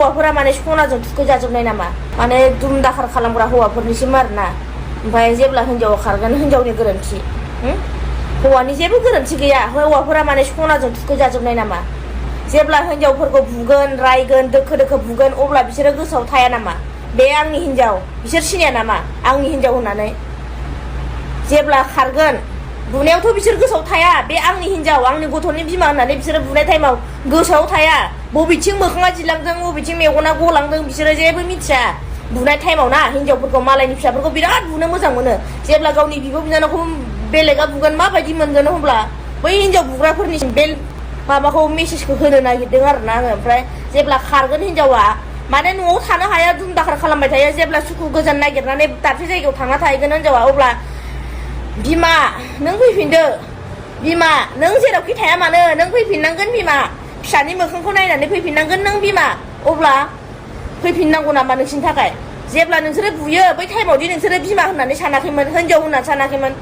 हौवाफोरा माने सनाजों थुखैजाजोबनाय नामा माने दुम दाखार खालामग्रा हौवाफोरनिसिम आरोना ओमफ्राय जेब्ला हिनजावा खारगोन हिनजावनि गोरोन्थि हौवानि जेबो गोरोन्थि गैया हौवाफोरा माने सनाजों थुखैजाजोबनाय नामा जेब्ला हिनजावफोरखौ बुगोन रायगोन दोखो दोखो बुगोन अब्ला बिसोरो गोसोआव थाया नामा बे आंनि हिनजाव बिसोर सिनाया नामा आंनि हिनजाव होननानै जेब्ला खारगोन बुनायावथ' बिसोर गोसोआव थाया बे आंनि हिनजाव आंनि गथ'नि बिमा होननानै बिसोरो बुनाय टाइमाव गोसोआव थाया बबेथिं मोखाङा जिलांदों बबेथिं मेगना गलांदों बिसोरो जेबो मिथिया बुनाय टाइमाव ना हिनजावफोरखौ मालायनि फिसाफोरखौ बिराद बुनो मोजां मोनो जेब्ला गावनि बिब' बिनानावखौ बेलेगा बुगोन माबायदि मोनगोन होनब्ला बै हिनजाव बुग्राफोरनिसिम बे माबाखौ मेसेजखौ होनो नागिरदों आरोना आङो ओमफ्राय जेब्ला खारगोन हिनजावा माने न'आव थानो हाया दुम दाखार खालामबाय थायो जेब्ला सुखु गोजोन नागिरनानै दाबसे जायगायाव थांना थाहैगोन हिनजावा अब्ला बिमा नों फैफिनदो बिमा नों जेरावखि थाया मानो नों फैफिननांगोन बिमा फिसानि मोखांखौ नायनानै फैफिननांगोन नों बिमा अब्ला फैफिननांगौ नामा नोंसिनि थाखाय जेब्ला नोंसोरो बुयो बै टाइमावदि नोंसोरो बिमा होननानै सानाखैमोन हिनजाव होननानै सानाखैमोन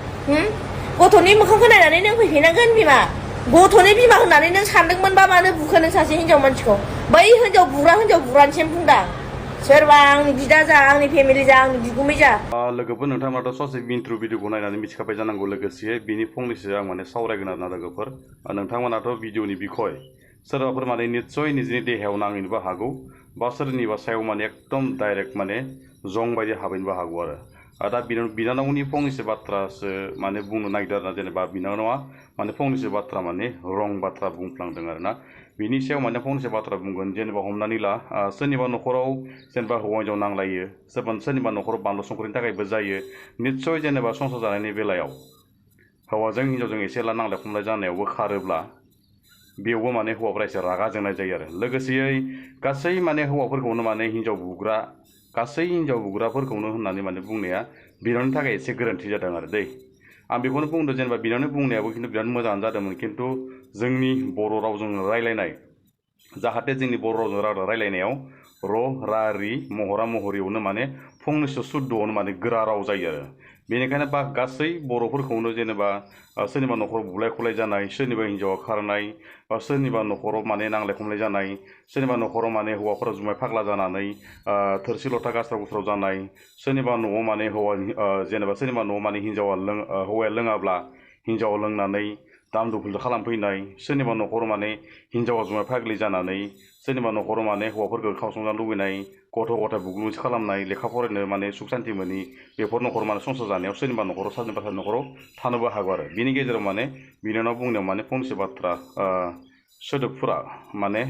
गथ'नि मोखांखौ नायनानै नों फैफिननांगोन बिमा गथ'नि बिमा होननानै नों सानदोंमोनबा मानो बुखो नों सासे हिनजाव मानसिखौ बै हिनजाव बुग्रानिसिम बुंदां सोरबा आंनि बिदा जा आंनि फेमिलि जा आंनि बिगुमै जा लोगोफोर नोंथांमोनाथ' ससे इन्ट्र भिडिअखौ नायनानै मिथिखाबाय जानांगौ लोगोसे बिनि फंनैसो आं माने सावरायगोन आरोना लोगोफोर नोंथांमोनाथ' भिडिअनि बिखय सोरबाफोर माने निस्सय निजिनि देहायाव नांहैनोबो हागौ बा सोरनिबा सायाव माने एकदम डाइरेक्ट माने जं बायदि हाबहैनोबो हागौ आरो दा बिनानावनि फंनैसो बाथ्रासो माने बुंनो नागिरदों आरोना जेनेबा बिनानावा माने फंनैसो बाथ्रा माने रं बाथ्रा बुंफ्लांदों आरोना बिनि सायाव माने फंनैसो बाथ्रा बुंगोन जेनेबा हमनानै ला सोरनिबा न'खराव जेनेबा हौवा हिनजाव नांलायो सोरनिबा न'खराव बानलु संख्रिनि थाखायबो जायो निस्सय जेनेबा संसार जानायनि बेलायाव हौवाजों हिनजावजों एसे एला नांलाय खमलाय जानायावबो खारोब्ला बेयावबो माने हौवाफ्रा एसे रागा जोंनाय जायो आरो लोगोसेयै गासै माने हौवाफोरखौनो माने हिनजाव बुग्रा गासै हिनजाव बुग्राफोरखौनो होननानै माने बुंनाया बिनावनि थाखाय एसे गोरोन्थि जादों आरो दै आं बेखौनो बुंदों जेनेबा बिनावनि बुंनायाबो खिन्थु बिराद मोजाङानो जादोंमोन खिन्थु जोंनि बर' रावजों रायलायनाय जाहाथे जोंनि बर' रावजों रायलायनायाव र' रा रि महरा महरियावनो माने फंनैसो सुद्दआवनो माने गोरा राव जायो आरो बेनिखायनो बा गासै बर'फोरखौनो जेनेबा सोरनिबा न'खराव बुलाय खुलाय जानाय सोरनिबा हिनजावा खारनाय बा सोरनिबा न'खराव माने नांलाय खमलाय जानाय सोरनिबा न'खराव माने हौवाफोरा जुमाय फाग्ला जानानै थोरसि लथा गास्राव गुस्राव जानाय सोरनिबा न'आव माने जेनेबा सोरनिबा न'आव माने हौवाया लोङाब्ला हिनजावा लोंनानै दाम दुफुल खालामफैनाय सोरनिबा न'खराव माने हिनजावा जुमाय फाग्लि जानानै सोरनिबा न'खराव माने हौवाफोरखौ ओंखाम संजानो लुबैनाय गथ' गथाय बुग्लुंसो खालामनाय लेखा फरायनो माने सुख सान्ति मोनि बेफोर न'खराव माने संसार जानायाव सोरनिबा न'खराव थानोबो हागौ आरो बिनि गेजेराव माने बिनानाव बुंनायाव माने फंसे बाथ्रा सोदोबफोरा माने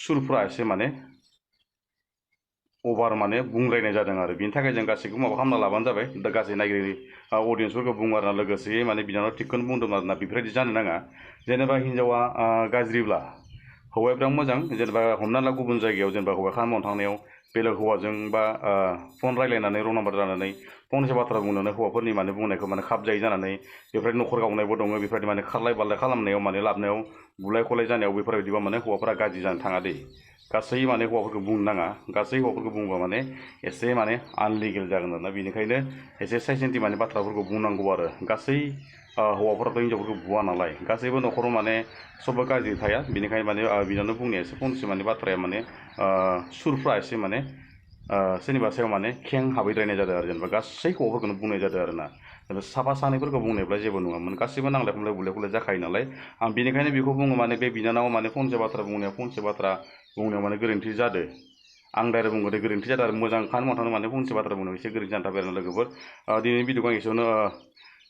सुरफोरा एसे माने अभार माने बुंलायनाय जादों आरो बिनि थाखाय जों गासैखौबो माबा खालामना लाबानो जाबाय दा गासै नायगिरि अडियन्सफोरखौ बुङो आरोना लोगोसे माने बिनानाव थिगखौनो बुंदों आरोना बेफोरबायदि जानो नाङा जेनेबा हिनजावा गाज्रिब्ला हौवाया बिराद मोजां जेनेबा हमना ला गुबुन जायगायाव जेनेबा हौवाया खामानि मावनो थांनायाव बेलेग हौवाजों बा फन रायलायनानै रं नाम्बार जानानै फंनैसो बाथ्रा बुंनानै हौवाफोरनि माने बुंनायखौ माने खाब जायै जानानै बेफोरबायदि न'खर गावनायबो दङ बेफोरबायदि माने खारलाय बारलाय खालामनायाव माने लाबनायाव बुलाय खलाय जानायाव बेफोरबायदिबा माने हौवाफोरा गाज्रि जानो थाङा दै गासै माने हौवाफोरखौ बुंनो नाङा गासै हौवाफोरखौ बुंबा माने एसे माने आनलिगेल जागोन आरोना बेनिखायनो एसे साइसेन्थि माने बाथ्राफोरखौ बुंनांगौ आरो गासै हौवाफोराथ' हिनजावफोरखौ बुवा नालाय गासैबो न'खराव माने सबबो गाज्रि थाया बेनिखायनो माने बिनावनो बुंनाया एसे फंनैसो माने बाथ्राया माने सुरफ्रा एसे माने सोरनिबा सायाव माने खें हाबैद्रायनाय जादों आरो जेनेबा गासै हौवाफोरखौनो बुंनाय जादों आरोना जेनेबा साफा सानैफोरखौ बुंनायब्ला जेबो नङामोन गासैबो नांलाय खमलाय बुलाय खुलाय जाखायो नालाय आं बेनिखायनो बेखौ बुङो माने बे बिनानावा माने फंसे बाथ्रा बुंनायाव माने गोरोन्थि जादों आं डाइरेक्ट बुंगोन गोरोन्थि जादों आरो मोजां खामानि मावथांनो माने फंसे बाथ्रा बुंनायाव एसे गोरोन्थि जाना थाबाय आरो लोगोफोर दिनैनि भिडिअखौ आं एसेयावनो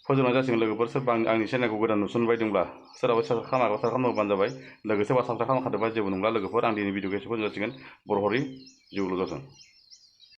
फोजोबनाय जासिगोन लोगोफोर सोरबा आंनि चेनेलखौ गोदान नुसनबायदोंब्ला सोरहाबा साबस्क्राइब खालामबानो जाबाय लोगोसे सोरबा साबस्क्राइब खालामखादोंबा जेबो नंला लोगोफोर आं दिनै भिडिअखौ एसे फोजोबजासिगोन बर' हरि जिउ लोगोजों